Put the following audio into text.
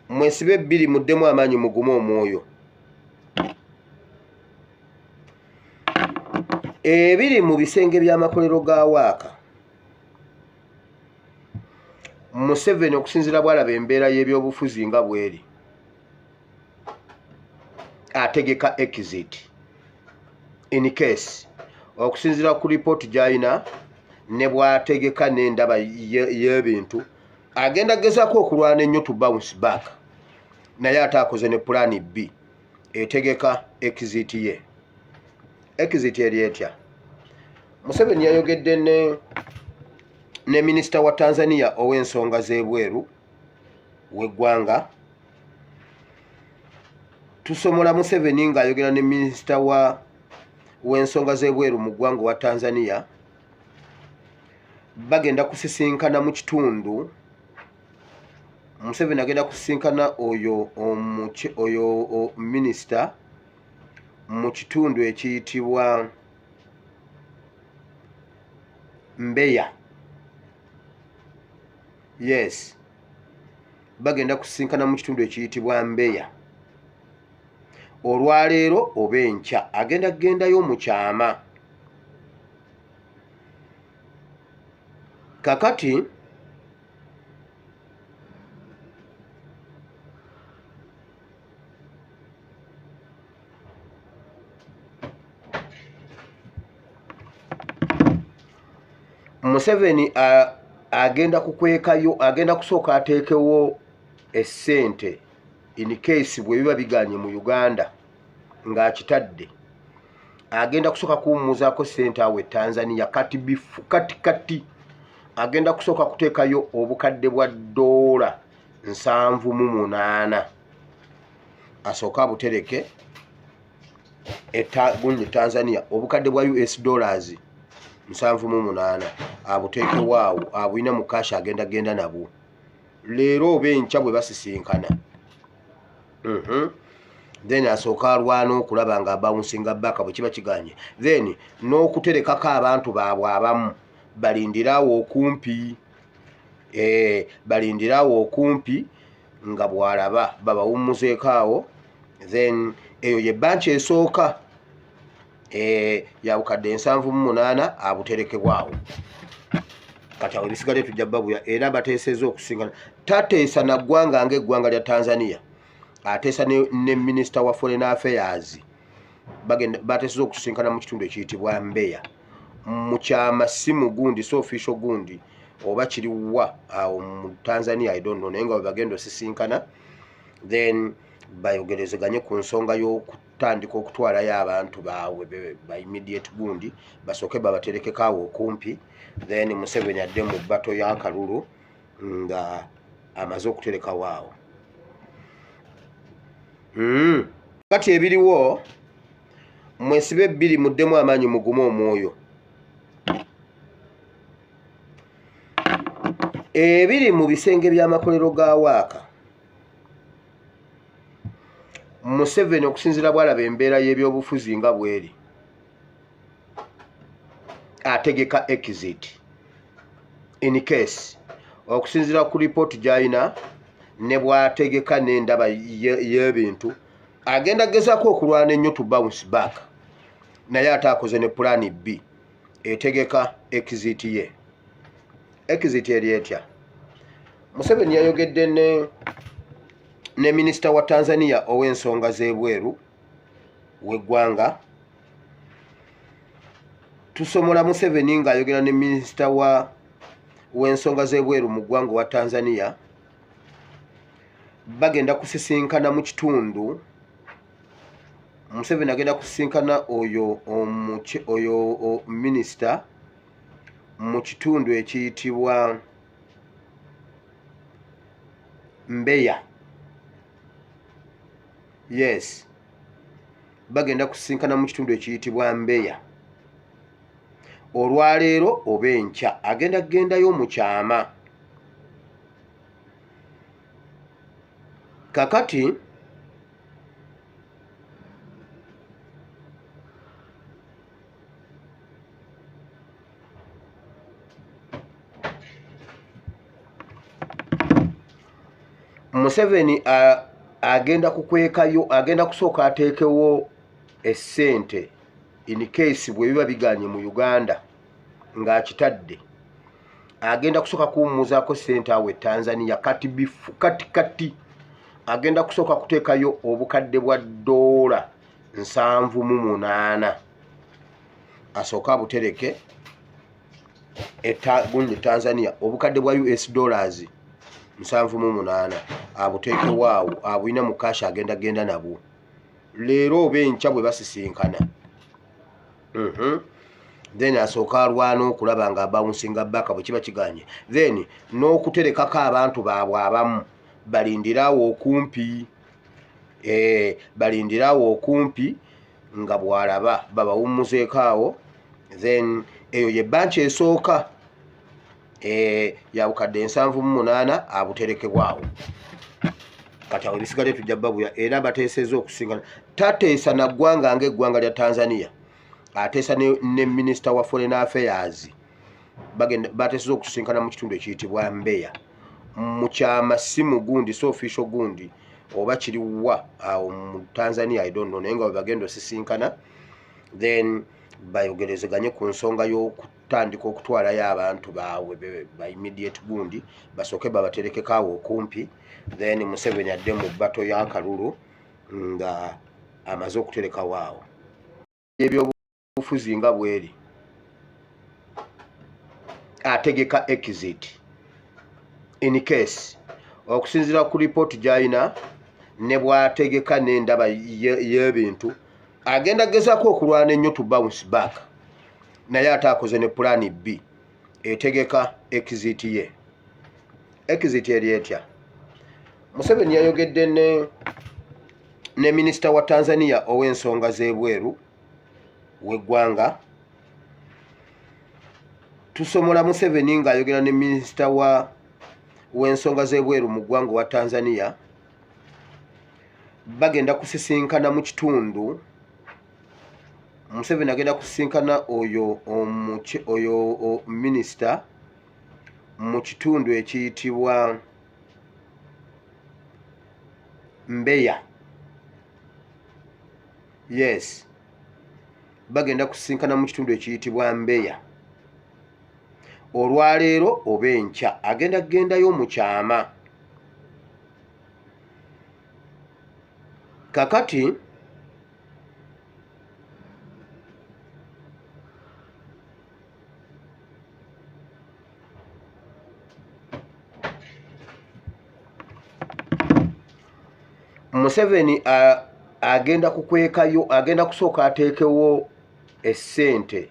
Mwesibe bbiri, muddemu amaanyi, mugume omwoyo. Ebiri mu bisenge by'amakolero ga waaka, Museveni okusinziira bw'alaba embeera y'ebyobufuzi nga bw'eri, ategeka exit in case, okusinziira ku ripooti gy'alina ne bw'ategeka n'endaba y'ebintu, agenda gezaako okulwana ennyo to bounce back, naye ate akoze ne pulaani B etegeka exit ye. Exit eri etya? Museveni yayogedde ne minisita wa Tanzania ow'ensonga z'ebweru w'eggwanga. Tusomola Museveni ng'ayogera ne minisita wa w'ensonga z'ebweru mu ggwanga owa Tanzania. Bagenda kusisinkana mu kitundu, Museveni agenda kusisinkana oyo minisita mu kitundu ekiyitibwa Mbeya. Yes, bagenda kusisinkana mu kitundu ekiyitibwa Mbeya olwaleero oba enkya. Agenda kugendayo mu kyama. Kakati Museveni agenda kukwekayo, agenda kusooka ateekewo essente in case bwe biba biganye mu Uganda ng'akitadde, agenda kusooka kuwummuzaako ssente awo e Tanzania. Kati bifu kati kati agenda kusooka kuteekayo obukadde bwa ddoola 78, asooke abutereke gundi Tanzania, obukadde bwa US dollars 78 abuteekewo awo, abulina mu cash, agenda genda nabwo leero oba enkya bwe basisinkana. Then asooka alwana okulaba nga abouncinga back. Bwe kiba kiganye, then n'okuterekako abantu baabwe abamu balindirawo okumpi, balindirawo okumpi nga bw'alaba babawummuzeeko awo. Then eyo ye banki esooka ya bukadde 78 abuterekebwawo. Kati awo ebisigadde tujja babuya. Era bateesezza okusingana, tateesa na ggwanga ng'eggwanga lya Tanzania, ateesa ne minisita wa foreign affairs. Bateesezza okusinkana mu kitundu ekiyitibwa Mbeya mu kyama, si mu gundi, si official gundi oba kiriwa awo mu Tanzania, I don't know, naye nga bwe bagenda osisinkana, then bayogerezeganye ku nsonga y'okutandika okutwalayo abantu baabwe ba immediate gundi, basooke babaterekeko awo okumpi. Then Museveni adde mu bato y'akalulu nga amaze okuterekawo awo. Kati ebiriwo, mwesibe bbiri, muddemu amaanyi, mugume omwoyo. Ebiri mu bisenge by'amakolero ga waaka, Museveni okusinziira bw'alaba embeera y'ebyobufuzi nga bw'eri, ategeka exit in case, okusinziira ku ripooti gy'alina ne bw'ategeka n'endaba y'ebintu, agenda gezaako okulwana ennyo to bounce back, naye ate akoze ne pulaani B etegeka exit ye. Exit eri etya? Museveni yayogedde ne minisita wa Tanzania ow'ensonga z'ebweru w'eggwanga. Tusomola Museveni ng'ayogera ne minisita wa w'ensonga z'ebweru mu ggwanga owa Tanzania. Bagenda kusisinkana mu kitundu, Museveni agenda kusisinkana oyo minisita mu kitundu ekiyitibwa Mbeya. Yes, bagenda kusisinkana mu kitundu ekiyitibwa Mbeya olwaleero oba enkya. Agenda kugendayo mu kyama. Kakati Museveni agenda kukwekayo, agenda kusooka ateekewo essente in case bwe biba biganye mu Uganda ng'akitadde, agenda kusooka kuwummuzaako ssente awo e Tanzania. Kati bifu kati kati agenda kusooka kuteekayo obukadde bwa ddoola 78, asooke abutereke gundi Tanzania, obukadde bwa US dollars 78 abuteekewo awo, abulina mu cash, agenda genda nabwo leero oba enkya bwe basisinkana. Then asooka alwana okulaba nga abouncinga back bwe kiba kiganye, then n'okuterekako abantu baabwe abamu balindirawo okumpi, balindirawo okumpi nga bw'alaba babawummuzeeko awo. Then eyo ye banki esooka, ya bukadde 78 abuterekebwawo. Kati awo ebisigadde tujja babuya. Era bateesezza okusingana, tateesa na ggwanga ng'eggwanga lya Tanzania, ateesa ne minisita wa foreign affairs. Bateesezza okusinkana mu kitundu ekiyitibwa Mbeya mu kyama, si mu gundi, so official gundi oba kiriwa awo mu Tanzania, I don't know, naye nga bwe bagenda osisinkana, then bayogerezeganye ku nsonga y'okutandika okutwalayo abantu baabwe ba immediate gundi, basooke babaterekeko awo okumpi. Then Museveni adde mu battle y'akalulu nga amaze okuterekawo awo. Ebyobufuzi nga bweri ategeka exit in case, okusinziira ku ripooti gy'alina ne bw'ategeka n'endaba y'ebintu, agenda gezaako okulwana ennyo to bounce back, naye ate akoze ne plan B etegeka exit ye. Exit eri etya? Museveni yayogedde ne minisita wa Tanzania ow'ensonga z'ebweru w'eggwanga. Tusomola Museveni ng'ayogera ne minisita wa w'ensonga z'ebweru mu ggwanga owa Tanzania. Bagenda kusisinkana mu kitundu, Museveni agenda kusisinkana oyo minisita mu kitundu ekiyitibwa Mbeya. Yes, bagenda kusisinkana mu kitundu ekiyitibwa Mbeya olwaleero oba enkya, agenda kugendayo mu kyama. Kakati Museveni agenda kukwekayo, agenda kusooka ateekewo essente.